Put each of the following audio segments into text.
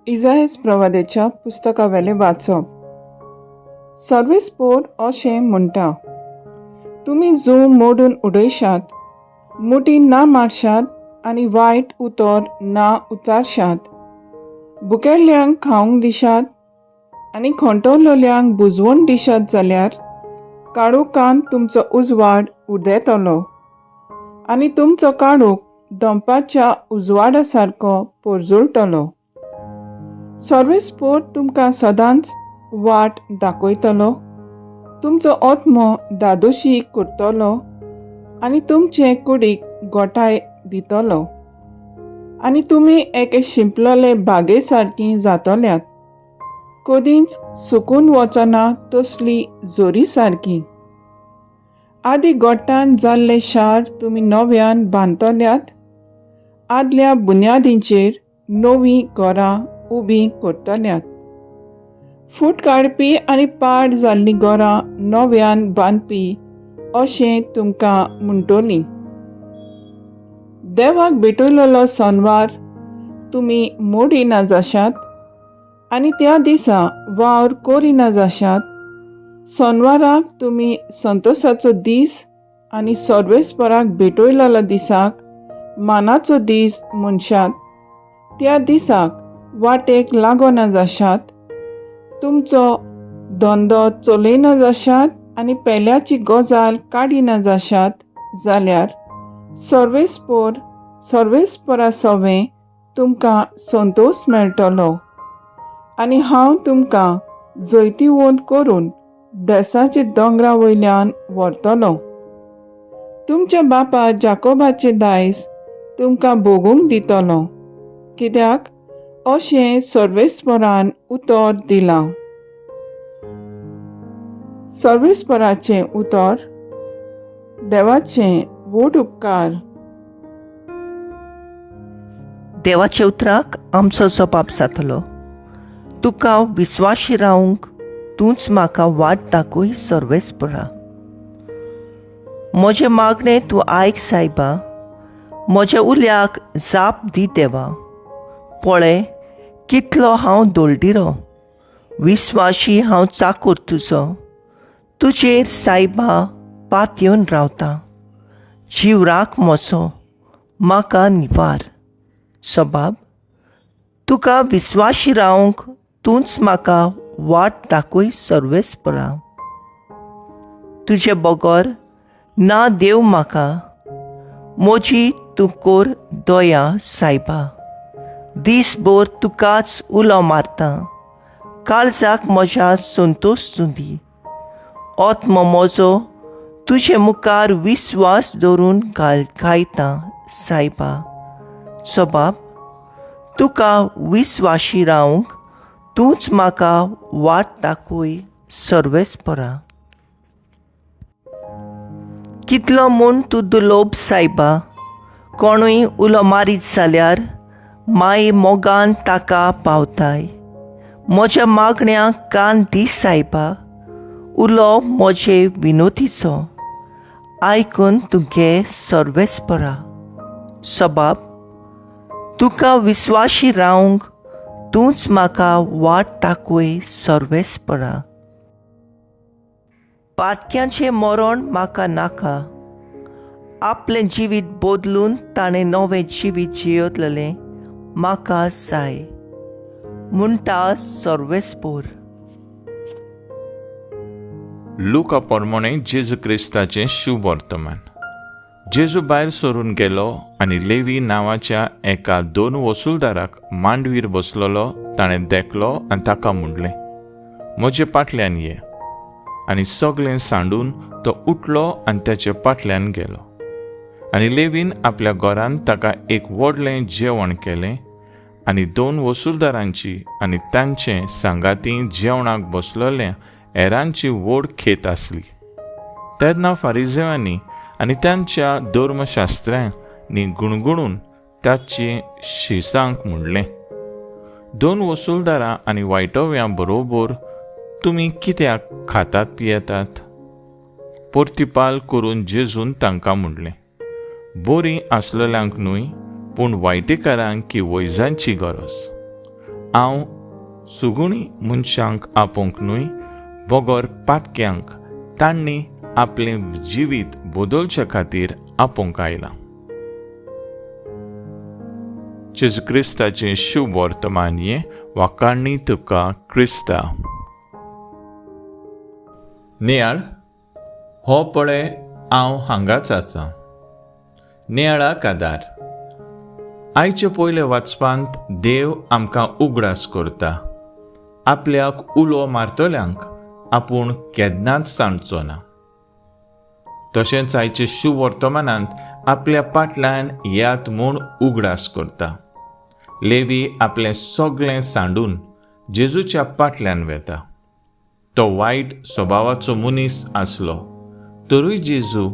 इजायस प्रवाद्याच्या पुस्तकावेलें वाचप. सर्वेस्पोर अशें म्हणटा, तुमी जूं मोडून उडयशात, मुठी ना मारशात आनी वायट उतर ना उचारशात, भुकेल्ल्यांक खावंक दिशात आनी खोंटवलोल्यांक बुजवण दिशात जाल्यार काळोखांत तुमचो उजवाड उदेतलो आनी तुमचो काळोख दंपाच्या उजवाडा सारको पोरजुळटलो. सर्वेस्पोर तुमकां सदांच वाट दाखयतलो, तुमचो आत्मो धादोशी करतलो आनी तुमचे कुडीक गोठाय दितलो आनी तुमी एके शिंपलेले बागे सारकी जातल्यात, कदींच सुकून वचना तसली जोरी सारकी. आदी गोट्टान जाल्लें शार तुमी नव्यान बांदतल्यात, आदल्या बुन्यादींचेर नवीं घरां उबीं करतल्यात. फूट काडपी आनी पाड जाल्लीं घरां नव्यान बांदपी अशें तुमकां म्हणटलीं. देवाक भेटयलेलो सनवार तुमी मोडिना जाशात आनी त्या दिसा वावर करिना जाशात. सनवाराक तुमी संतोसाचो दीस आनी सर्वेस्पराक भेटयलेलो दिसाक मानाचो दीस म्हणशात. त्या दिसाक वाटेक लागना जाशात, तुमचो धंदो चलयना जाशात आनी पेल्याची गजाल काडिना जाशात जाल्यार सर्वेस्पोर सर्वेस्परा सवें तुमकां संतोस मेळटलो आनी हांव तुमकां जैतिवंत करून देसाच्या दोंगरा वयल्यान व्हरतलो. तुमच्या बापा जाकोबाचें दायज तुमकां भोगूंक दितलो, कित्याक अशें सर्वेस्परान उतर दिलां. सर्वेस्पराचें उतर. देवाचें व्हड उपकार. देवाच्या उतराक आमचो जबाब जातलो. तुका विस्वाशी रावंक तूंच म्हाका वाट दाखय सर्वेस्परा. म्हजें मागणें तूं आयक सायबा, म्हज्या उल्याक जाप दी देवा. पळय कितलो हांव दोळदिरो, विस्वाशी हांव चाकूर तुजो. तुजेर सायबा पातयेवन रावता, जीव राख म्हजो म्हाका निवार. सबाब तुका विस्वाशी रावंक तूंच म्हाका वाट दाखय सर्वेस्परा. तुजे बगर ना देव म्हाका, म्हजी तूं कोर दया सायबा. दीसभर तुकाच उलो मारता, काळजाक म्हज्या संतोश तूं दी. आत्मो म्हजो तुजे मुखार विस्वास दवरून गायता सायबा. सबाब तुका विस्वाशी रावंक तूंच म्हाका वाट दाखय सर्वेस्परा. कितलो म्हूण तूं दुलोब सायबा, कोणूय उलो मारीत जाल्यार माई मोगान ताका पावताय. म्हज्या मागण्याक कान दी सायबा, उलो म्हजे विनोदीचो आयकून तुगे सर्वेस्परा. सबाब तुका विस्वाशी रावंक तूंच म्हाका वाट दाखय सर्वेस्परा. पातक्यांचें मरण म्हाका नाका, आपलें जिवीत बदलून ताणें नवें जिवीत जियेतलें म्हाका जाय म्हणटा सर्वेस्पोर. लुका प्रमाणे जेजू क्रिस्ताचें शुभ वर्तमान. जेजू भायर सरून गेलो आनी लेवी नांवाच्या एका दोन वसुलदाराक मांडवीर बसलेलो ताणें देखलो आनी ताका म्हणलें, म्हजे फाटल्यान ये. आनी सगळें सांडून तो उठलो आनी ताचे फाटल्यान गेलो. आनी लेवीन आपल्या घरांत ताका एक व्हडलें जेवण केलें आनी दोन वसुलदारांची आनी तांचे सांगाती जेवणाक बसलेल्या हेरांची व्हड खेत आसली. तेन्ना फारिजेवांनी आनी तांच्या धर्मशास्त्र्यांनी गुणगुणून ताचे शिसांक म्हणलें, दोन वसुलदारां आनी वायटव्यां बरोबर तुमी कित्याक खातात पियेतात? पोर्तिपाल करून जेजून तांकां म्हणलें, बरीं आसलेल्यांक न्हय पूण वायटेकारांक की वैजांची गरज. हांव सुगुणी मनशांक आपोवंक न्हय, बगर पातक्यांक तांणी आपलें जिवीत बदलचे खातीर आपोवंक आयलां. जेजू क्रिस्ताचें शुभ वर्तमान हें. वाखाणी तुका क्रिस्ता. नियाळ हो पळय, हांव हांगाच आसा. नियाळाक आदार. आयचे पयले वाचपांत देव आमकां उगडास करता, आपल्याक उलो मारतल्यांक आपूण केन्नाच सांडचो ना. तशेंच आयचे शुभ वर्तमानांत आपल्या पाटल्यान येयात म्हूण उगडास करता. लेवी आपलें सगळें सांडून जेजूच्या पाटल्यान वेता. तो वायट स्वभावाचो मनीस आसलो तरूय जेजू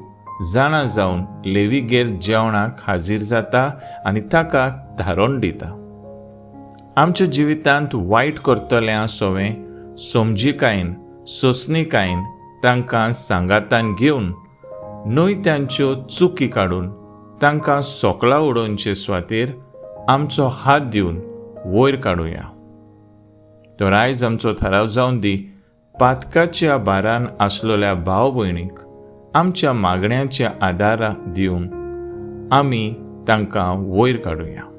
जाणा जावन लेवीगेर जेवणाक हाजीर जाता आनी ताका धारण दिता. आमच्या जिवितांत वायट करतल्यां सवें समजिकायेन, सोंसणिकायेन तांकां सांगातान घेवन न्हय, तांच्यो चुकी काडून तांकां सोकळा उडोवचे सुवातेर आमचो हात दिवन वयर काडुया. तर आयज आमचो थाराव जावन दी, पातकाच्या भारान आसलेल्या भाव भयणीक आमच्या मागण्यांच्या आदारा दिवन आमी तांकां वयर काडुया.